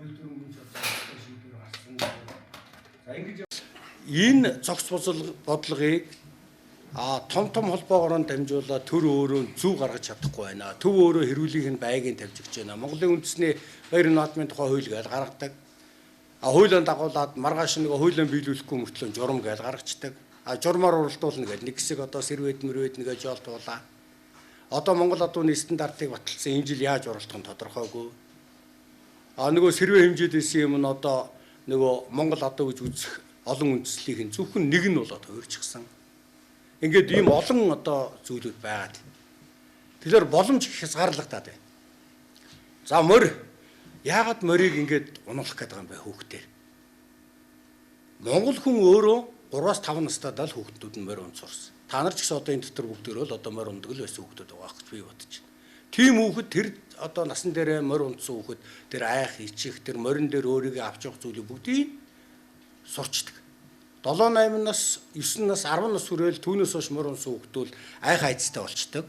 Хууль дүрмийн одоо шийдвэр гарсан. За, ингэж Энэ зохис бодлогыг том том холбоогоор нь дамжуулаад төр өөрөө зөв гаргаж чадахгүй байна. Төв өөрөө хэрүүлгийг нь байгийн тавьж өгч байна. Монголын үндэсний баяр наадмын тухай хууль гээл гаргадаг. Хуулиан дагуулад маргааш нэг хуулиан биелүүлэхгүй мөртлөө журам гээл гаргацдаг. Журмаар уралдуулна гээл нэг хэсэг одоо сэрвэд мөрвэд нэгэ жолтуулаа. Одоо Монгол адууны стандартыг баталсан, энэ жил яаж уралдах нь тодорхойгүй. Нөгөө сэрвэ хэмжээд исэн юм нь одоо нөгөө Монгол адуу гэж үзэх олон үндэслэлийнх нь зөвхөн нэг нь болоод хувирчихсан. Ингээд ийм олон одоо зүйлүүд байгаад. Тэгэхээр боломж их хязгаарлагдаад байна. За, морь, яагаад морийг ингээд унуулах гээд байгаа юм бэ хүүхдээр? Монгол хүн өөрөө 3-5 настайдаа л хүүхдүүд нь морь унцурсан. Та нар ч гэсэн одоо энэ дотор бүгдөө л одоо морь ундаг л байсан хүүхдүүд байгаа гэж би бодож байна. Тийм хүүхэд, тэр одоо насан дээрээ морь унтсан хүүхэд тэр айх, ичих, тэр морин дээр өөрийгөө авч явах зүйлийг бүгдийг сурчдаг. 7 8 нас, 9 нас, 10 нас хүрээл түүнээс хойш морь унсан хүүхдүүд айх айцтай болчдөг.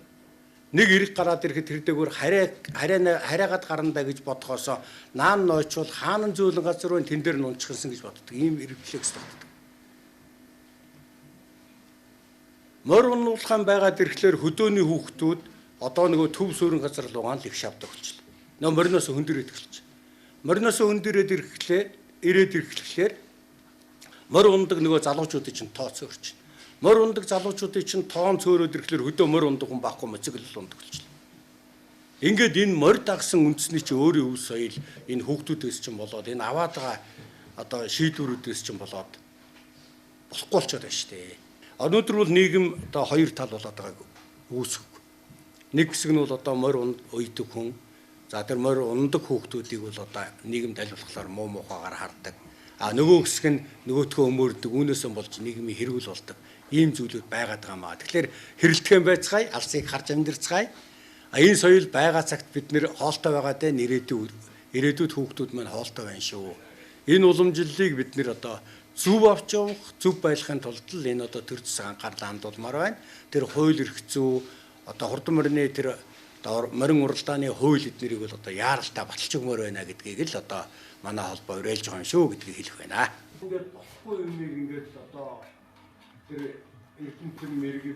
Нэг эрэг гараад ирэхэд тэр дээгүүр харай харай харайгаад гарандаа гэж бодохоосоо наан нойчвол хаанан зөөлөн газар руу тэн дээр нь унчихсан гэж боддог. Ийм рефлекс тогтдог. Морь унуулахын байгаад ирэхлээр хөдөөний хүүхдүүд одоо нөгөө төв суурин газар руугаан л их шавдаг болчихлоо. Нөгөө мориноос хөндөрөөд эхэлж. Мориноос хөндөрөөд ирэхлээр ирээд ирэхлээр морь ундаг нөгөө залуучуудын чинь тооцоо өрчин. Морь ундаг залуучуудын чинь тоон цөөрөөд ирэхлээр хөдөө морь ундаг хүн байхгүй, моцикл ундаг болчихлоо. Ингээд энэ морь дагсан үндэсний чи өөрийн өв соёл энэ хүүхдүүдээс чинь болоод, энэ аваад байгаа одоо шийдвэрүүдээс чинь болоод болохгүй болчиход байна шүү дээ. Өнөөдөр бол нийгэм одоо хоёр тал болоод байгааг үүсэх. Нэг хэсэг нь бол одоо морь уйдаг хүн. За, тэр морь ундаг хүүхдүүдийг бол одоо нийгэмд аль болохоор муу муухайгаар хардаг. Нөгөө хэсэг нь нөгөөтгөө өмөрдөг, үүнээсээ болж нийгмийн хэрүүл болдог. Ийм зүйлүүд байгаад байгаа маа. Тэгэхээр хэрэлдэхэн байцгаая, алсыг харж амьдрцгаая. Энэ соёл байгаа цагт бид нэр хоолтой байгаа дээ, ирээдүйд хүүхдүүд маань хоолтой байна шүү. Энэ уламжлалыг бид нэр одоо зөв авч явах, зөв байлгахын тулд л энэ одоо төр зэс анхаарлаа хандуулмаар байна. Тэр хууль эрх зүй, одоо хурдан морины тэр одоо морин уралдааны хууль эднэрийг бол одоо яаралтай баталж өгмөр байна гэдгийг л одоо манай холбоо уриалж байгаа юм шүү гэдгийг хэлэх байна. Ингээд болохгүй юмыг ингээд одоо тэр эрдэмтэн мэрэгэл